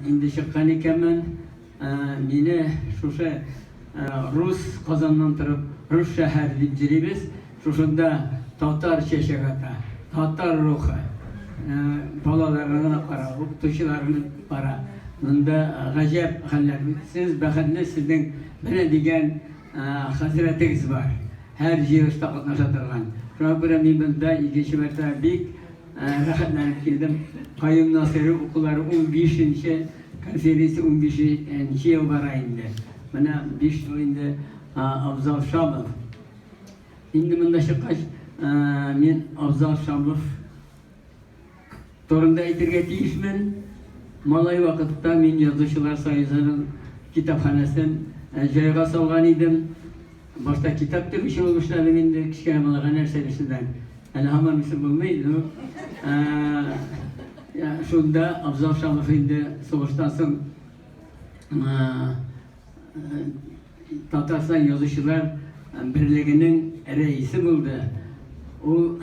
инде чыккан икәнмен, мине шушы рус Казаннан торып, рус шәһәре дип йөрибез. Шушында татар чәчәк ата, татар рухы. Балаларына кара, укытучыларына кара. Монда гаҗәп хәлләр. Сез бәхетле, сезнең менә дигән хәзрәтегез бар. Һәр җыелышта катнаша торган. Шуңа күрә мин монда икенче мәртәбә бик рәхәтләнеп килдем. Каюм Насыйри укулары 15нче конференция 15нче ел бара инде. Менә 5 ел инде Афзал Шамов. Инде монда чыккач, мин Афзал Шамов турында әйтергә тиешмен. Малай вакытта мин Язучылар союзының китапханәсен җайга салган идем. Башта китап тегүче булып эшләдем инде, кечкенә балага нәрсә бирсеннәр. Әле һаман үсеп булмый, ну, шунда Афзал Шамов инде сугыштан соң Татарстан язучылар берлегенең рәисе булды. Ул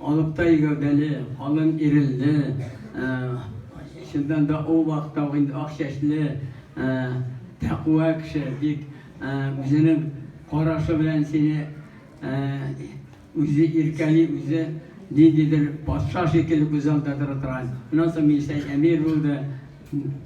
Алыптай гәүдәле, калын иренле, чыннан да ул вакытта ук инде ак чәчле, тәкъва кеше, бик үзенең карашы белән сине үзе иркәли, үзе ниндидер патша шикелле күз алдында тора торган. Аннан соң Мирсәй Әмир булды.